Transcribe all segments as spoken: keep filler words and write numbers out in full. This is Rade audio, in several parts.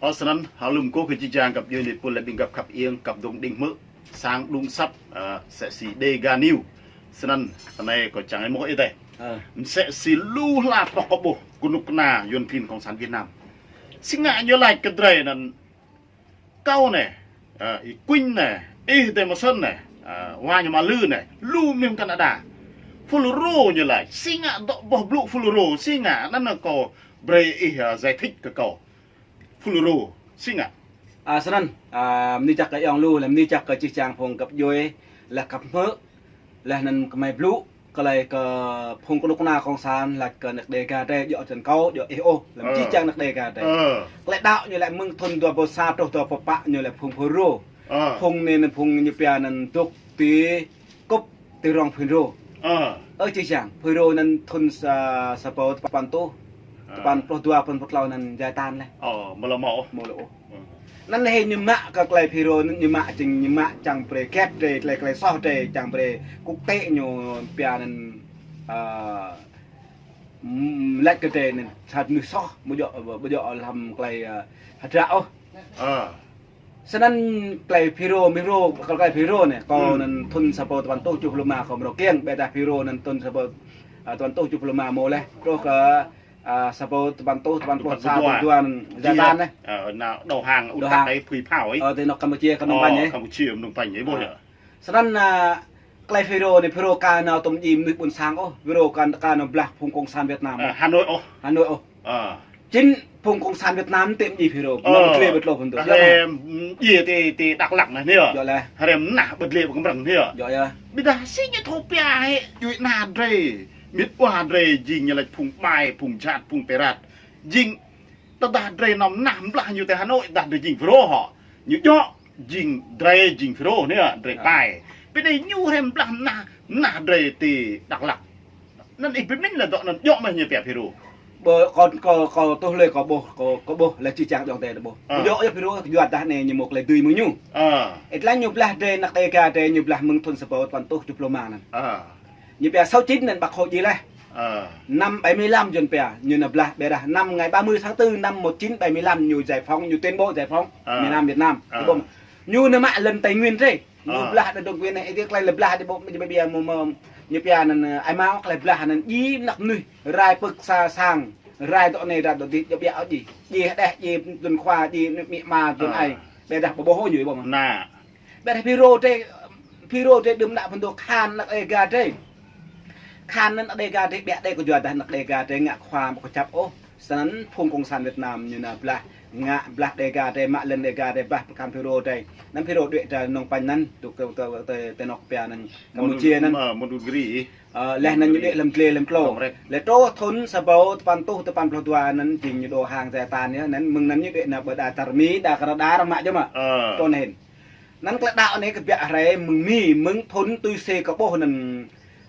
Ơ, snăn, hlăm kơ kơ jih jang găp djuê nipul leh ƀĭng găp khăp iêng, găp dôk đing hmư̆, sang đŭng asăp, ơ, msĕ si Dega News. Snăn, anei kâo čiăng êmuh ih dih. Ơ. Msĕ si lu hla pŏk kơ ƀuh, knŭk kna, yuăn klin Cộng sản Việt Nam. Si ngă ñu lač kơ drei anăn, kâo anei, ơ, Y Quynh anei, ih dê Msĕn anei, ơ, wa ñu ma lư anei, lu mnuih Canada. Fulro ñu lač, si ngă dŏ boh blŭ Fulro, si ngă, anăn kâo brei ih, ơ, giải thích kơ kâo. Fulro, si ngă. A, snăn, a, mni jăk kơ ayŏng lu, leh mni jăk kơ jih jang phung găp djuê, leh khăp hmư̆, leh anăn kmei blŭ, klei kơ phung knŭk kna Cộng sản, lač kơ anak Dega drei, djŏ čiăng kâo, djŏ ih ôh, leh jih jang anak Dega drei. Ơ. Klei đăo ñu lĕ mơ̆ng thŭn dua êbâo sa truh dua êbâo pă ñu lĕ phung Fulro. Ơ. Phung anei anăn phung ñu pia anăn dôk ti kŭp ti rŏng Fulro. Ơ. Ơ, jih jang, Fulro anăn thŭn sa, sa êbâo dua păn êtuh, ơ, dua păn pluh dua, dua păn pluh tlâo anăn giải tán leh. Ơ, amâo lŏ mâo ôh. Amâo lŏ ôh. Ơ. Anăn hĕ ñu mă kơ klei Fulro anăn ñu mă jing ñu mă čiăng brei kĕt drei, klei, klei soh drei, čiăng brei quốc tế ñu pia anăn, ơ, m-, lač kơ drei anăn sa mnuih soh, ƀu djŏ, ƀu djŏ hlăm klei, ơ, hdră ôh. Ơ. Snăn klei Fulro, Fulro, klei Fulro anei, kâo anăn thŭn sa êbâo dua păn êtuh kjuh pluh êma kâo mrâo kkiêng, ƀiădah Fulro anăn thŭn sa êbâo, a, dua păn êtuh kjuh pluh êma mâo leh. Truh kơ, a, sa êbâo dua păn êtuh dua păn pluh sa, dua păn pluh dua anăn giải tán leh. Ơ, nao đầu hàng, đầu hàng. Ơ, ti anôk Campuchia, kơ Phnom Penh, ơ, Campuchia, Phnom Penh, ơ, ƀuh yơh. Snăn, a, klei Fulro anei, Fulro ka nao tŭm djiê mnuih ƀuôn sang ôh, Fulro ka, ka nao blah phung Cộng sản Việt Nam. Ơ, Hà Nội ôh. Hà Nội ôh. Ơ. Jing phung Cộng sản Việt Nam tŭm djiê Fulro. Ơ. Nao bơdlê bơtlô phung tu. Hriê, mm, djiê ti, ti Dak Lak anei, anei yơh. Yơh leh. Hriê mnah bơdlê bơkmrơ̆ng anei yơh. Yơh, yơh. Ƀiădah si ñu thâo pia hĕ, djuê ana drei, mĭt wa drei, jing ñu lač phung ƀai, phung jhat, phung pirat. Jing tơdah drei nao mnah mblah ñu ti Hà Nội, tơdah drei jing Fulro hŏ. Ñu djŏ jing drei jing Fulro anei, drei pai. Bi anei ñu hriê mblah mnah, mnah drei ti Dak Lak. Anăn ih bi mĭn leh dŏ anăn djŏ mơh ñu pia Fulro. Ƀơ, kâo, kâo, kâo tuh leh kâo ƀuh, kâo, kâo ƀuh leh jih jang ayŏng adei ƀuh. Ơ. Djŏ yơh Fulro, kyuadah anei ñu mâo klei dưi mơ̆ng ñu. Ơ. Êlan ñu blah drei anak Dega drei ñu blah mơ̆ng thŭn sa êbâo dua păn êtuh kjuh pluh êma anăn. Ơ. Ñu pia sáu chín anăn bác Hồ djiê leh. Ơ. Năm bảy mươi lăm Yuăn pia, ñu nao blah ƀiădah năm ngày ba mươi tháng tư năm một chín bảy mươi lăm ñu giải phóng, ñu tuyên bố giải phóng, ơ, miền Nam Việt Nam. Ơ. Ih ƀuh mơh. Ñu nao mă lăn Tây Nguyên drei. Ñu, ơ, blah anăn Tây Nguyên anei, ih ti klei leh blah ti ƀuh, ñu bi, bi, mâo, mâo, ñu pia anăn, ơ, ai mâo klei blah anăn djiê anak mnuih, rai pưk sa sang, rai dŏ anei, rai dŏ dih, djŏ ƀiă ôh djiê. Djiê hđeh, djiê dŭn khua, djiê amĭ ama, dŭn, ơ, ai. Ƀiădah ƀu ƀuh ôh ñu, ih ƀuh mơh. Nă. Ƀiădah Fulro drei, Fulro drei đưm đă phŭn dô khan anak Dega drei. Khan anăn anak Dega drei, ƀiă drei kyuadah anak Dega drei ngă khua ƀu kjăp ôh. Snăn phung Cộng sản Việt Nam ñu nao blah, ngă blah Dega drei, mă lăn Dega drei, blah pơkăn Fulro drei. Anăn Fulro đuĕ ti Phnom Penh anăn, dôk ti, ti, ti, ti anôk pia anăn Campuchia anăn. Ơ, Mondulkiri. Ơ, leh anăn ñu đuĕ hlăm dliê hlăm tlô. Leh truh thŭn sa êbâo dua păn êtuh dua păn pluh dua anăn jing ñu đầu hàng giải tán yơh, anăn mơ̆ng anăn ñu đuĕ nao ƀơ đa čar Mi, đa Canada arăng mă jơh mơh. Ơ. Truh anei hĭn. Anăn klei đăo anei kbiă hriê mơ̆ng Mi, mơ̆ng thŭn tui si kâo ƀuh anăn,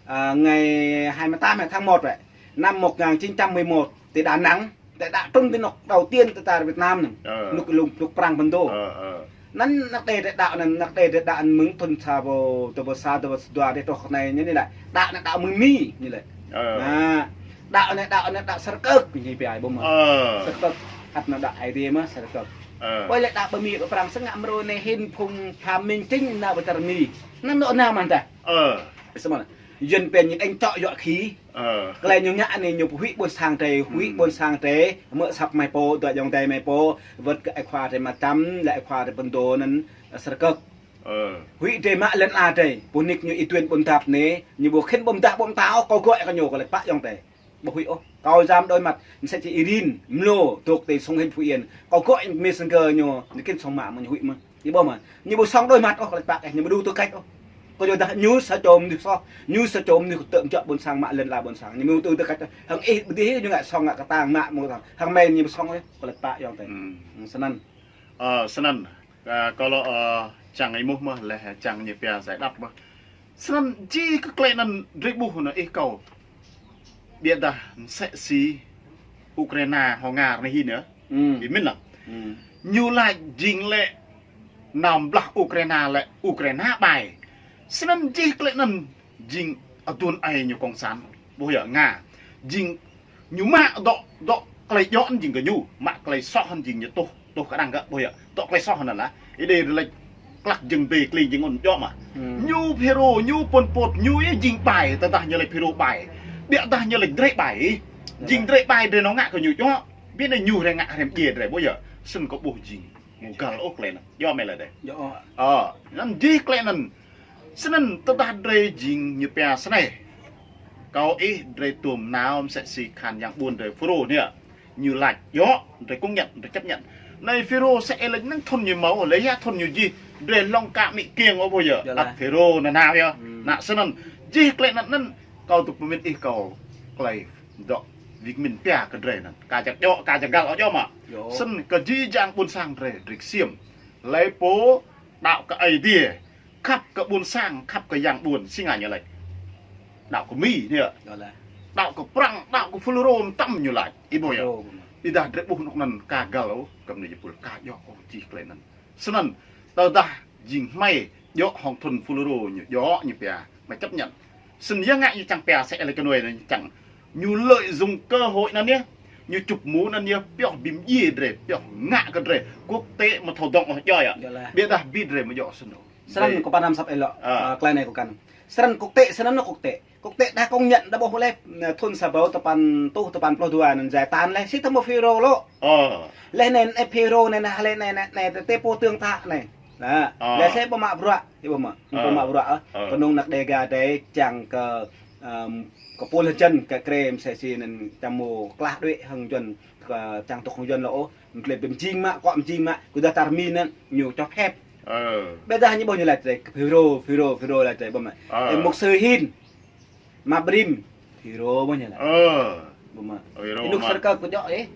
à, ngày hai mươi tám tháng một vậy, năm một ngàn chín trăm mười một, ti Đà Nẵng, ti đăo trŭn ti anôk đầu tiên ti čar Việt Nam anăn. Ơ. Anôk lŭng, anôk prăng phŭn dô. Ơ, ơ. Anăn anak Dega drei đăo anăn, anak Dega drei đăo anăn mơ̆ng thŭn sa êbâo, dua êbâo sa, dua êbâo sa dua, truh anei ñu anei lĕ. Đăo anăn đăo mơ̆ng Mi ñu lĕ. Ơ. Nă, đăo anei, đăo anăn đăo srkơk ñu pia ƀuh mơh. Ơ. Srkơk, ăt nao đăo Aê Diê mơh srkơk. Ơ. Ƀuh lĕ đăo ƀơ Mi ƀơ prăng sơngă mrâo anei hĭn phung Phạm Minh Chính nao ƀơ čar Mi. Anăn dŏ nao mơh tah. Ơ. Ih ƀuh mơh. Yuăn pia ñu đánh trọ dọa khỉ. Ơ. Klei ñu ngă anei ñu huĭ ƀuôn sang drei, huĭ, hmm, ƀuôn sang drei, mă asăp hmei pô, dua ayŏng adei hmei pô, wăt kơ êkhua drei Mă Čăm, leh êkhua drei Păn Dô anăn, ơ, srkơk. Ơ. Huĭ drei mă lăn ala drei, pô nik ñu Y Duen Ƀuôn Dap anei, ñu ƀu khĭn ƀô̆ mdah ƀô̆ mtao, kâo gŏ kơ ñu kơ lĕ pă ayŏng adei. Ƀu huĭ ôh, kâo dăm đôi mặt, msĕ si Y Rin, mlô, dôk ti Sông Hinh Phú Yên. Kâo gŏ messenger ñu, ñu khĭn sŏng mă mơh ñu huĭ mơh. Ih ƀuh mơh, ñu ƀu sŏng đôi mặt ôh, kơ lĕ pă, ñu ƀu đu tư cách ôh. Kyuadah ñu sa čô mnuih soh, ñu sa čô mnuih ktư̆ mjŏ ƀuôn sang mă lăn ala ƀuôn sang. Ñu ƀu đu tư cách ôh. Hŏng ih ƀu dih ñu ngă sŏng ngă ktang mă mơh. Hŏng hmei ñu ƀu sŏng ôh, kơ lĕ pă ayŏng adei. Hmm. Hmm, snăn. Ơ, snăn. Ơ, kâo lŏ, ơ, čiăng êmuh mơh leh, čiăng ñu pia giải đáp mơh. Snăn jih kơ klei anăn drei ƀuh anăn ih kâo. Ƀiădah msĕ si Ukraina hŏng Nga anei hĭn yơh. Hmm. Ih mĭn lăng. Hmm. Ñu lač jing lĕ nao blah Ukraina lĕ Ukraina ƀai. Snăn jih klei anăn jing aduôn aê ñu Cộng sản. Ƀuh yơh Nga. Jing ñu mă dŏ, dŏ klei djŏ anăn jing kơ ñu. Mă klei soh anăn jing ñu tuh. Tuh kđăng kơ, ƀuh yơh. Tŏ klei soh anăn lah. Ih dê lač klăk jơ̆ng bê kling jơ̆ng ŭn djŏ mă. Hmm. Ñu FULRO, ñu Pol Pot, ñu yơh jing ƀai, tơdah ñu lač FULRO ƀai. Ƀiădah ñu lač drei ƀai. Jing drei ƀai drei nao ngă kơ ñu djŏ. Bi anei ñu drei ngă hrăm djiê drei, ƀuh yơh. Snăn kâo ƀuh jing. Mgăl ôh klei anăn. Djŏ mă leh dê. Djŏ. Ơ, anăn jih klei anăn. Snăn tơdah drei jing ñu pia snei. Kâo ih drei tuôm nao msĕ si kahan yang ƀuôn drei FULRO anei. Ñu lač, djŏ, drei công nhận, drei chấp nhận. Anei FULRO sĕ ih lač năng thŭn ñu mâo, leh ya thŭn ñu jih, drei hlŏng ka mĭ kiêng ôh ƀuh yơh. Ăt FULRO nanao yơh. Hmm. Nă snăn, jih klei anăn anăn, kâo dôk mĭn ih kâo, klei, dŏ, wĭt mĭn pia kơ drei anăn. Ka jăk djŏ, ka jăk găl ôh djŏ mă. Snăn kơ jih jang ƀuôn sang drei, drei ksiêm. Hlei pô, đăo kơ Aê Diê. Khăp kơ ƀuôn sang, khăp kơ yang ƀuôn, si ngă ñu lač. Đăo kơ Mi anei. Đăo kơ Prăng, đăo kơ FULRO mtam ñu lač. Ih ƀuh yơh. Ih dah drei ƀuh anôk anăn ka găl ôh, kăm anei jih pul ka djŏ ôh jih klei anăn. Snăn, tơdah jing hmei djŏ hŏng thŭn FULRO ñu djŏ ñu pia, hmei chấp nhận. Snăn ya ngă ñu čiăng pia sĕ leh kơ nuê anăn čiăng. Ñu lợi dụng cơ hội anăn yơh. Ñu čŭp mu anăn yơh, pioh bi mdjiê drei, pioh ngă kơ drei. Quốc tế mă thâo dŏng ôh djŏ yơh. Ƀiădah bi drei mă djŏ snăn. Snăn kơ pă năm săp êlâo. Ơ, klei anei kơ kăn. Snăn quốc tế, snăn anăn quốc tế. Quốc tế đa công nhận đa ƀuh leh, thŭn sa êbâo dua păn êtuh dua păn pluh dua anăn giải tán leh, si tơ mâo FULRO lŏ. Leh anei, anei FULRO anei, anei, leh anei, anei, anei, tơ pô tương thă anei. Leh sĕ ƀu mă bruă, ih ƀu mă. Ƀu mă bruă, ơ. Knŏng anak Đêga drei čiăng kơ, ăm, kơ pô leh jăn kơ krê msĕ si anăn čiăng mâo klah đuĕ hŏng Yuăn, kơ čiăng tŭk hŏng Yuăn lŏ ôh. Mklei bi mjing mă, kŏ mjing mă, kơ dah tar Mi anăn, ñu cho phép. Ƀiădah ñu ƀuh ñu lač drei, FULRO, FULRO, FULRO lač drei, ƀuh mă. Ê, mục sư hin. Mă brĭm, FULRO ƀuh ñu lač. Ƀuh mă. Ênuk srkăk kơ djŏ ih.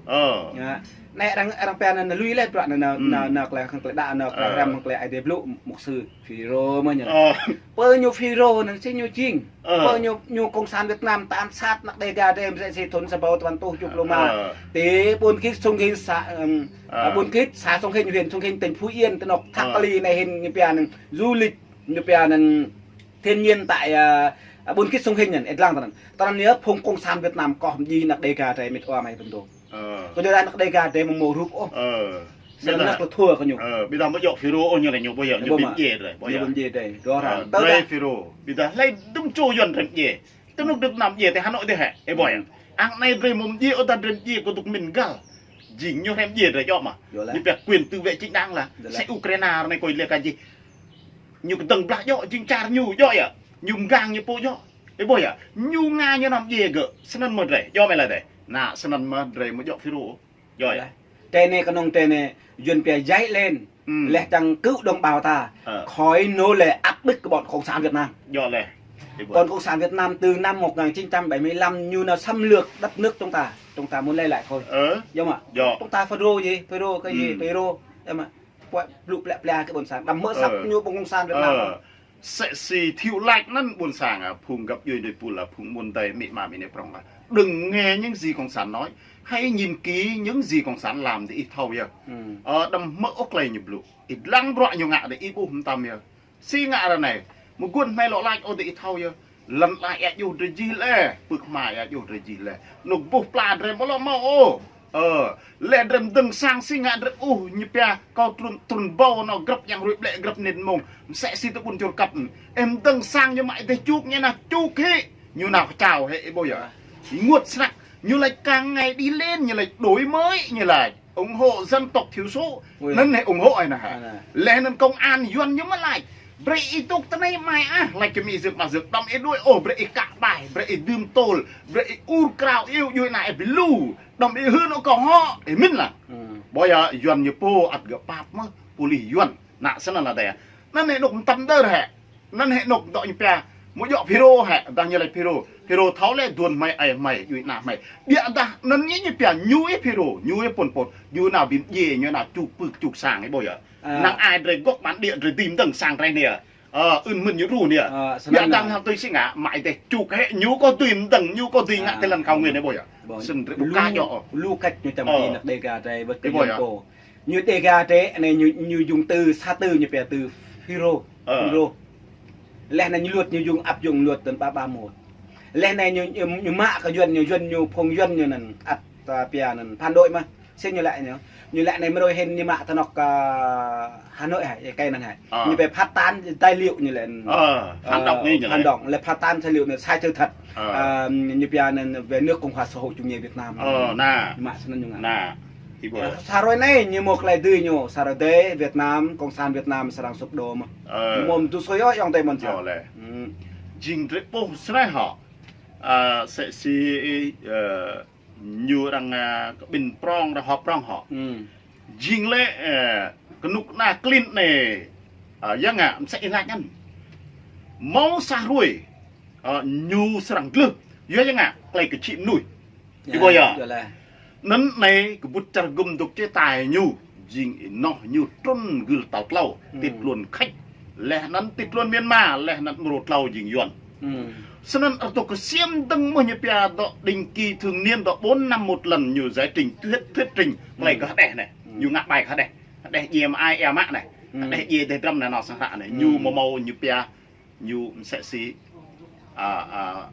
Anei arăng, arăng pia anăn lui leh bruă anăn, anăn, anăn klei khăng klei đăo, anăn klei hrăm, klei Aê Diê blŭ, mục sư FULRO ƀuh ñu lač. Pơ ñu FULRO anăn si ñu jing. Pơ ñu, ñu Cộng sản Việt Nam tàn sát anak Đêga drei msĕ si thŭn sa êbâo dua păn êtuh kjuh pluh êma. Ti ƀuôn Khit Sông Hinh xã, ăm, ƀuôn Khit xã Sông Hinh, huyện Sông Hinh, tỉnh Phú Yên, ti anôk Thak Kali anei hin ñu pia anăn du lịch, ñu pia anăn thiên nhiên tại, ơ, ƀuôn Khit Sông Hinh anăn, êdlang tinăn. Tinăn yơh phung Cộng sản Việt Nam koh mdjiê anak Đêga drei mĭt wa mei bơndo. Kơ djŏ anak Đêga drei mâo mâo rup ôh. Snăn anak lŏ thua kơ ñu. Ƀiădah mâo djŏ FULRO ôh ñu lač ñu ƀuh yơh, ñu bi mdjiê drei, ƀuh yơh. Ñu bi mdjiê drei, dŏ răng. Ƀiădah FULRO, ƀiădah hlei dŭm čô Yuăn drei mdjiê. Ti anôk Việt Nam djiê, ti Hà Nội dê hĕ, ih ƀuh yơh. Ang anei drei mâo mdjiê, ôdah drei mdjiê, kơ dôk mĭn găl. Jing ñu hrăm djiê drei djŏ mă. Ñu pia quyền tự vệ chính đáng lah. Si Ukraina anei kơ leh ka jih. Ñu kdơ̆ng blah djŏ, jing čar ñu djŏ yơh. Ñu mgang ñu pô djŏ. Ih ƀuh yơh. Ñu ngă ñu năm djiê gơ̆. Snăn mơh drei. Djŏ mă leh dê. Nă, snăn mơh drei mâo djŏ FULRO. Djŏ yơh. Drei anei knŏng drei anei, Yuăn pia dạy lên. Leh čiăng cứu đồng bào ta. Khỏi nô lệ áp bức của bọn Cộng sản Việt Nam. Djŏ leh. Ih ƀuh. Bọn Cộng sản Việt Nam từ năm một ngàn chín trăm bảy mươi lăm ñu nao xâm lược đất nước chúng ta. Chúng ta muốn lấy lại thôi. Djŏ mă. Djŏ. Chúng ta FULRO gì? FULRO kơ gì? FULRO. Djŏ mă. Pô blŭ plĕ plĕ kơ ƀuôn sang. Đăm mơ̆ săp ñu ƀuôn Cộng sản Việt Nam. Msĕ si Thiệu lač anăn ƀuôn sang, a, phung găp djuê djuê pul, a, phung ƀuôn dê mĭ ma mĭ nê prŏng, a. Đừng nghe những gì Cộng sản nói, hãy nhìn kỹ những gì Cộng sản làm thì ih thâo yơh. Ơ, đăm mơ̆ ôh klei ñu blŭ. Ih dlăng bruă ñu ngă dê ih ƀuh mtam yơh. Si ngă ară anei, mguôn hmei lŏ lač ôh dê ih thâo yơh. Lăn ala êa djuh drei jih leh, pưk hma êa djuh drei jih leh. Anôk buh pla drei amâo lŏ mâo ôh. Ơ, leh drei mdơ̆ng sang si ngă drei ƀuh ñu pia kâo trŭn, trŭn ƀâo nao grăp yang hruê ƀlĕ grăp anei mông. Msĕ si ti ƀuôn Čuôr Kăp. Ih mdơ̆ng sang ñu mă êdeh čuk ñu nao čuk hĕ. Ñu nao kčao hĕ ih ƀuh yơh. Ênguôt snăk. Ñu lač kăng ngày đi lên, ñu lač đổi mới, ñu lač ủng hộ dân tộc thiểu số. Anăn hĕ ủng hộ anăn hĕ. Leh anăn công an Yuăn ñu mă lač. Brei ih dôk tinei mai ah, lač kơ mĭ ih ksưk mă ksưk, đăm ih đuĕ ôh, brei ih kă ƀai, brei ih dưm tôl, brei ih ur krao iêu djuê ana ih bi lu, đăm ih hưn ôh kâo hŏ, ih mĭn lah. Ƀuh yơh, Yuăn ñu pô ăt gơ̆ pap mơh, pôlis Yuăn, nă snăn lah dê. Anăn hĕ anôk mtam dơr hĕ. Anăn hĕ anôk dŏ ñu pia, mâo djŏ FULRO hĕ, dah ñu lač FULRO. FULRO thâo leh aduôn hmei, aê hmei, djuê ana hmei. Ƀiădah anăn ñu ñu pia, ñu ih FULRO, ñu ih Pol Pot, ñu nao bi mdjiê, ñu nao čuk pưk čuk sang, ih ƀuh yơh. Năng ai drei gŏk ƀan điêt drei dưi mdơ̆ng sang drei anei. Ơ, ưn mĭn ñu đru anei. Ƀiădah hŏng tui si ngă, mă êdeh čuk hĕ, ñu kơ dưi mdơ̆ng, ñu kơ dưi ngă ti lăn Cao Nguyên anei ƀuh yơh. Snăn drei ƀuh ka djŏ. Lu kăč ñu čăm ti anak Đêga drei wăt kơ Yuăn pô. Ñu Đêga drei, anei ñu, ñu jung từ, sa từ ñu pia từ FULRO. FULRO. Leh anăn ñu luật ñu jung áp dụng luật tơl ba ba một. Leh anăn ñu, ñu, ñu mă kơ Yuăn ñu, Yuăn ñu, phung Yuăn ñu anăn, ăt, a, pia anăn phản động mơh. Sĭt ñu lĕ ñu, ñu lĕ anei mrâo hĭn ñu mă ti anôk, ơ, Hà Nội hĕ, êkei anăn hĕ. Ñu bi phát tán tài liệu ñu lĕ. Ơ, phản động ñu lĕ. Phản động, lĕ phát tán tài liệu anăn sai sự thật. Ơ, ñu pia anăn về nước Cộng hòa xã hội chủ nghĩa Việt Nam. Ơ, nă. Ñu mă snăn ñu ngă. Nă. Sa hruê anei ñu mâo klei dưi ñu, sa hruê dih Việt Nam, Cộng sản Việt Nam srăng sụp đổ mơh. Ơ. Mâo mdu sui ôh ayŏng adei mơ̆n. Jing drei ƀuh snei hŏ. Ơ, msĕ si, ơ, ñu arăng, ơ, kƀĭn prŏng, arăng hŏ prŏng hŏ. Jing lĕ, ơ, knŭk kna klin anei, ơ, ya ngă, msĕ si lač anăn. Mâo sa hruê, ơ, ñu srăng glưh. Yua ya ngă, klei kčĭ mnuih. Ih ƀuh ya. Anăn anei kbŭt čar gŭm dôk chế tài ñu, jing ênoh ñu trŭn gưl tal tlâo, ti tluôn Khač. Leh anăn ti tluôn Myanmar, leh anăn mrô tlâo jing Yuăn. Snăn arăng dôk ksiêm dơ̆ng mơh ñu pia dŏ định kỳ thường niên dŏ bốn năm một lần ñu giải trình thuyết, thuyết trình, klei kơ hđeh anei. Ñu ngă ƀai kơ hđeh. Hđeh djiê mă ai êa mă anei. Hđeh djiê deh drăm anei nao sang hră anei. Ñu amâo mâo ñu pia ñu msĕ si, ơ, ơ,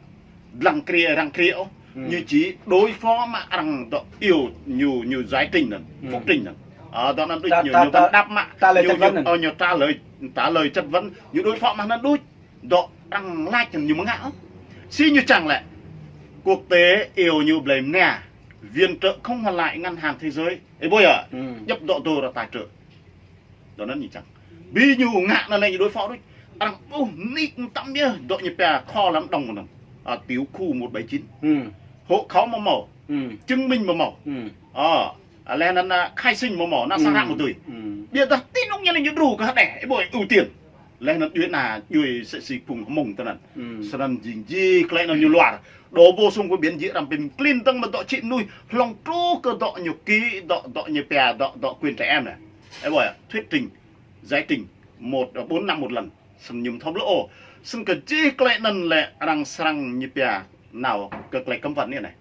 dlăng kriê, răng kriê ôh. Ñu chỉ đối phó mă arăng dŏ iêu ñu, ñu giải trình anăn, phúc trình anăn. Ơ, dŏ anăn đuč ñu, ñu vấn đáp mă, ñu, ñu, ơ, ñu trả lời, trả lời chất vấn, ñu đối phó mă anăn đuč. Dŏ arăng lač anăn ñu amâo ngă ôh. Si ñu čiăng lĕ. Quốc tế iêu ñu blei mnia, viện trợ không hoàn lại ngân hàng thế giới. Ih ƀuh ya, djăp dŏ dô ra tài trợ. Dŏ anăn ñu čiăng. Bi ñu ngă anăn lĕ ñu đối phó đuč. Arăng ƀuh nik mtam yơh dŏ ñu pia kho lăn đŏng anăn. Ơ, tiểu khu một bảy chín. Hộ khẩu amâo mâo. Chứng minh amâo mâo. Ơ, leh anăn, ơ, khai sinh amâo mâo, nao sang hră amâo dưi. Ƀiădah ti anôk ñu lĕ ñu đru kơ hđeh, ih ƀuh ưu tiên. Leh anăn djuê ana, djuê msĕ si phung Hmông tinăn. Snăn jing jih klei anăn ñu luar. Đổ vô sung của biển jih arăng bi mklin dơ̆ng mơh dŏ čĭ mnuih, hlŏng truh kơ dŏ ñu ký, dŏ, dŏ ñu pia, dŏ, dŏ quyền trẻ em anei. Ih ƀuh ya, thuyết trình, giải trình, một, ơ, bốn năm một lần. Snăn ñu amâo thâo blŭ ôh. Snăn kơ jih klei anăn lĕ arăng srăng ñu pia nao kơ klei cấm vận anei.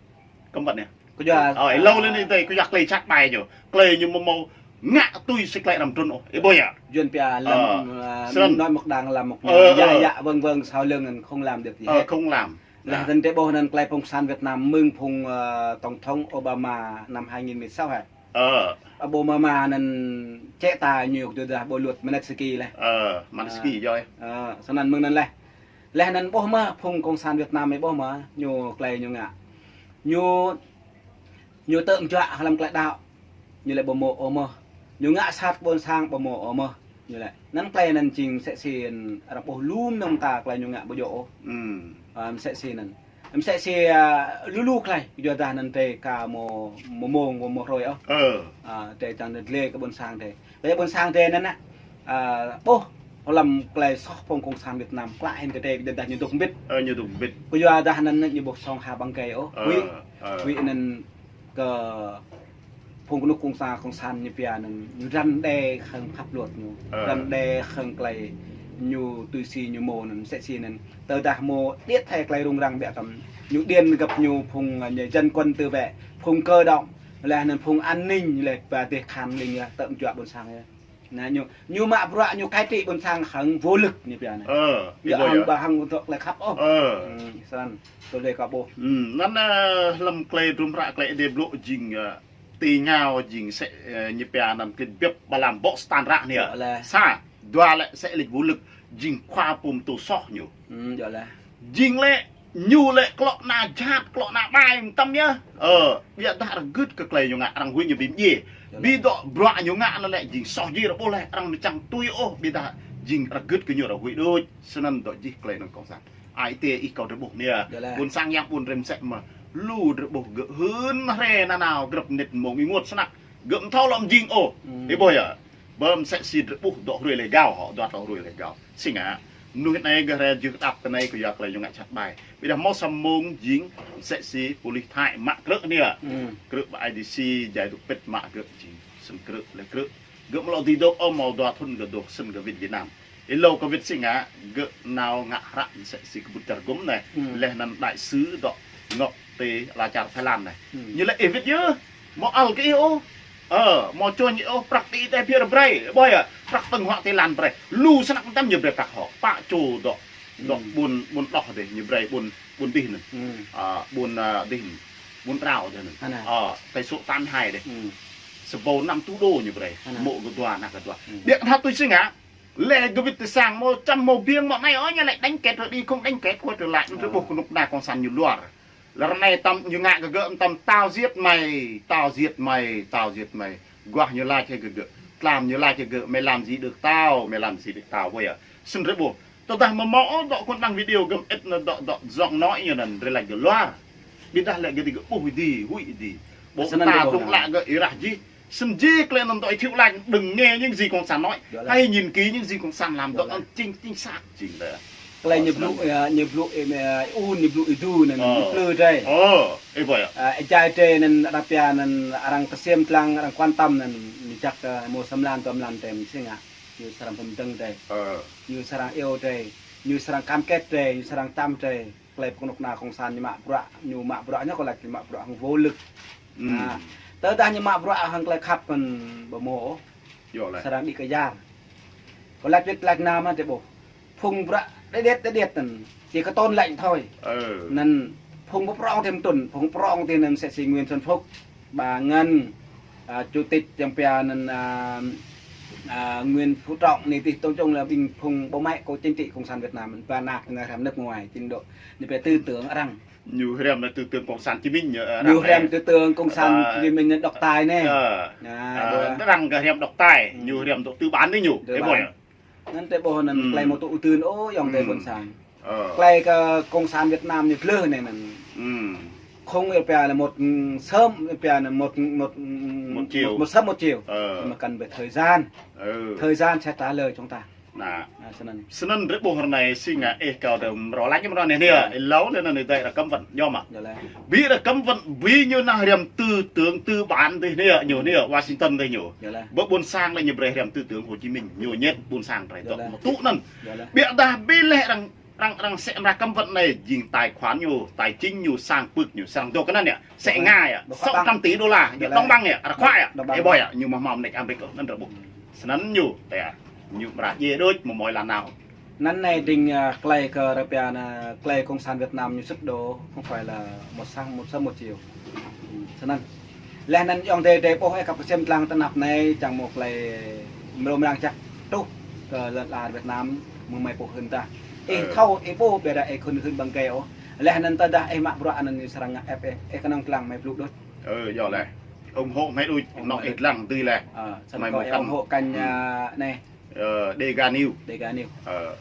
Cấm vận anei. Kyua, ơ, êlâo leh anei, kyua klei jhat ƀai ñu. Klei ñu amâo mâo ngă tui si klei arăng mtrŭn ôh. Ih ƀuh ya. Yuăn pia lăm, ơ, snăn nói một đằng làm một nẻo. Ơ, ơ. Dạy dạy vâng vâng sau lưng không làm được gì hết. Ơ, không làm. Leh anăn drei ƀuh anăn klei phung cộng sản Việt Nam mơ̆ng phung, ơ, Tổng thống Obama năm hai nghìn mười sáu hĕ. Ơ. Ơ, Obama anăn chế tài ñu kyuadah ƀuh luật Magnitsky leh. Ơ, Magnitsky yơh. Ơ, snăn mơ̆ng anăn leh. Leh anăn ƀuh mơh phung cộng sản Việt Nam ih ƀuh mơh ñu klei ñu ngă. Ñu, ñu tơ̆ mjuă hlăm klei đăo. Ñu lĕ ƀu mâo ôh mơh. Ñu ngă sat ƀuôn sang ƀu mâo ôh mơh. Ñu lĕ. Anăn klei anăn jing msĕ si arăng ƀuh lu mnơ̆ng mta klei ñu ngă ƀu djŏ ôh. Ơ, msĕ si anăn. Msĕ si, ơ, lu lu klei. Kyuadah anăn drei ka mâo, mâo mông, mâo, mâo hruê ôh. Ơ. Ơ, drei čiăng dlê kơ ƀuôn sang drei. Leh ƀuôn sang drei anăn, ơ, ƀuh hlăm klei soh phung cộng sản Việt Nam klă hĭn kơ drei kyuadah ñu dôk mbĭt. Ơ, ñu dôk mbĭt. Kyuadah anăn ñu ƀuh sŏng ha ƀăng êgei ôh. Ơ, huĭ, ơ. Huĭ anăn kơ phung knŭk kna cộng sản, cộng sản ñu pia anăn ñu răn đe hŏng pháp luật ñu. Ơ. Răn đe hŏng klei ñu tui si ñu mâo anăn msĕ si anăn. Tơdah mâo điêt hĕ klei rŭng răng biă tăm. Ñu điện găp ñu phung, ơ, ñu dân quân tự vệ, phung cơ động, leh anăn phung an ninh leh ba dêh khan ling yơh tơ̆ mjuă ƀuôn sang yơh. Anăn ñu, ñu mă bruă ñu cai trị ƀuôn sang hŏng vũ lực ñu pia anăn. Ơ, ih ƀuh ya. Ƀu hŏng dŏ klei khăp ôh. Ơ. Snăn, tơdah kâo ƀuh. Anăn, ơ, hlăm klei hdruôm hră klei Aê Diê blŭ jing, ơ, ti ngao jing msĕ, ơ, ñu pia anăn klĭt biăp ƀă lam ƀô̆ Satan ră anei. Sa, dua lĕ msĕ lĕ vũ lực jing khua pô mtô soh ñu. Jing lĕ ñu lĕ klŏ ana jhat, klŏ ana ƀai mtam yơh. Ơ, ƀiădah arăng gưt kơ klei ñu ngă, arăng huĭ ñu bi mdjiê. Bi dŏ bruă ñu ngă anăn lĕ jing soh jih arăng ƀuh leh, arăng amâo čiăng tui ôh, ƀiădah jing arăng gưt kơ ñu arăng huĭ đuč, snăn dŏ jih klei anăn cộng sản. Ai tiê ih kâo drei ƀuh anei. Ƀuôn sang yang ƀuôn drei msĕ mơh. Lu drei ƀuh gơ̆ hưn hriê nanao grăp mnĭt mmông ênguôt snăk. Gơ̆ amâo thâo lŏ mjing ôh. Ih ƀuh ya. Ƀơ msĕ si drei ƀuh dŏ hruê leh êgao hŏ, dua tlâo hruê leh êgao. Si ngă, mnuih anei gơ̆ hriê jưh kđap tinei kyua klei ñu ngă jhat ƀai. Ƀiădah mâo sa mmông jing msĕ si pôlis Thái mă krư̆ anei. Krư̆ ƀă I D C, jai dôk pĭt mă krư̆ jing. Snăn krư̆ leh krư̆. Gơ̆ amâo lŏ dưi dôk ôh, mâo dua thŭn gơ̆ dôk snăn gơ̆ wĭt Việt Nam. Êlâo kơ wĭt si ngă, gơ̆ nao ngă hră msĕ si kbŭt čar gŭm anei. Leh anăn đại sứ dŏ ngŏ ti ala čar Thái Lan anei. Ñu lĕ ih wĭt yơh. Amâo ăl kơ ih ôh. Ơ, amâo čuñ ih ôh, prăk ti ih tơ phiơr brei. Ƀuh ya, prăk tơ̆ng huă ti lăn brei. Lu snăk mtam ñu brei prăk hŏ. Pă čô dŏ. Dŏ ƀuôn, ƀuôn đoh dih, ñu brei ƀuôn, ƀuôn dih anăn. Ơ, ƀuôn, ơ, dih anăn. Ƀuôn Trao dih anăn. Ơ, tơ sô̆ tám hai dih. Sa ƀâo năm thủ đô ñu brei. Mâo gơ̆ dua, anak gơ̆ dua. Ƀiădah tui si ngă, leh gơ̆ wĭt ti sang mâo čăm mâo biêng mâo anei ôh, ñu lač đánh kẹt rồi đi, không đánh kẹt, quay trở lại, anăn drei ƀuh knŭk kna cộng sản ñu luar. Leh anei tăm ñu ngă kơ gơ̆ tăm tao giết mày, tao giết mày, tao giết mày. Aguah ñu lač hĕ kơ gơ̆. Tlam ñu lač hĕ gơ̆, mày làm gì được tao, mày làm gì được tao, ƀuh yơh. Snăn drei ƀuh. Tơdah mâo mâo ôh dŏ kơ đăng video gơ̆ mơĭt anăn dŏ, dŏ giọng nói ñu anăn drei lač gơ̆ luar. Ƀiădah lĕ gơ̆ ti gơ̆ ƀuh êdi, huĭ êdi. Ƀuh ta tŭ lă gơ̆ êrah jih. Snăn jih klei anăn dŏ ih thâo lač đừng nghe những gì cộng sản nói. Hãy nhìn kỹ những gì cộng sản làm dŏ anăn chính, chính xác. Jing leh. Klei ñu blŭ, ñu blŭ, ơ, ŭn, ñu blŭ êdu anăn, ñu plư drei. Ơ, ih ƀuh yơh. Ơ, êjai drei anăn arăng pia anăn arăng ksiêm dlăng, arăng quan tâm anăn, ñu jăk, ơ, mâo sa mlan, dua mlan drei msĕ ngă. Ñu srăng pơmdơ̆ng drei. Ñu srăng iêu drei. Ñu srăng cam kết drei, ñu srăng čăm drei. Klei knŭk kna cộng sản ñu mă bruă, ñu mă bruă ñu kơ lač ñu mă bruă hŏng vũ lực. Tơdah ñu mă bruă hŏng klei khăp anăn ƀu mâo ôh. Srăng đĭ kơ yar. Kơ lač wĭt lač nao mă drei ƀuh. Phung bruă đĕ điêt đĕ điêt anăn. Chỉ có tôn lệnh thôi. Anăn phung ƀu prŏng ti mtŭn, phung prŏng ti anăn msĕ si Nguyễn Xuân Phúc, bà Ngân, à, chủ tịch yang pia anăn, à, à, Nguyễn Phú Trọng anei ti tông chung là ƀing phung bộ máy của chính trị cộng sản Việt Nam, ba anak ñu hriăm nước ngoài, trình độ, ñu pia tư tưởng arăng. Ñu hriăm là tư tưởng cộng sản Hồ Chí Minh, ñu, arăng ñu hriăm tư tưởng cộng sản Hồ Chí Minh độc tài anei. Arăng kơ hriăm độc tài, ñu hriăm dŏ tư bản anei ñu. Anăn drei ƀuh anăn klei mâo tŭ ư tưn ôh ayŏng adei ƀuôn sang. Klei kơ cộng sản Việt Nam ñu dlưh anei anăn. Không, ih pia là một, sớm, ih pia là một, một, một chiều, một sớm một chiều. Nhưng mà cần về thời gian. Thời gian sẽ trả lời chúng ta. Snăn. Snăn drei ƀuh ară anei si ngă ih kâo dơ̆ng mrâo lač mrâo anei anei, êlâo leh anăn ih dei arăng cấm vận, ñu mă. Bi arăng cấm vận, bi ñu năng hriăm tư tưởng tư bản dih anei, ñu anei, Washington dih ñu. Ƀuh ƀuôn sang leh ñu brei hriăm tư tưởng Hồ Chí Minh, ñu ñĕt ƀuôn sang drei dŏ mă tŭ anăn. Ƀiădah bi leh arăng, arăng, arăng sĕ mra cấm vận anei, jing tài khoản ñu, tài chính ñu, sang pưk ñu, sang dôk anăn yơh. Sĕ Nga yơh, sáu trăm tỷ đô la, ñu đóng băng yơh, arăng khua yơh. Ih ƀuh yơh, ñu mâo mâo mnêč Amêrik anăn drei ƀuh. Snăn ñu, tơ, ñu mra djiê đuč, mâo mâo êlan nao. Anăn anei dĭng, à, klei kơ arăng pia anăn, klei cộng sản Việt Nam ñu sụp đổ, không phải là một sáng, một sớm một chiều. Snăn. Leh anăn ayŏng adei drei ƀuh ih kăp ksiêm dlăng ti anăp anei, čiăng mâo klei mrâo mrang jăk truh kơ lăn ala Việt Nam, mơ̆ng hmei pô hưn tah. Ih thâo, ih ƀuh, ƀiădah ih khôn hưn ƀăng êgei ôh. Leh anăn tơdah ih mă bruă anăn ñu srăng ngă ĕp ih, ih knŏng dlăng hmei blŭ đuč. Ơ, yơh leh. Ủng hộ hmei đuč, knŏng ih dlăng dưi leh. Ơ, snăn hmei kâo mâo ủng hộ kênh, ơ, anei. Ơ, Dega News. Dega News. Ơ.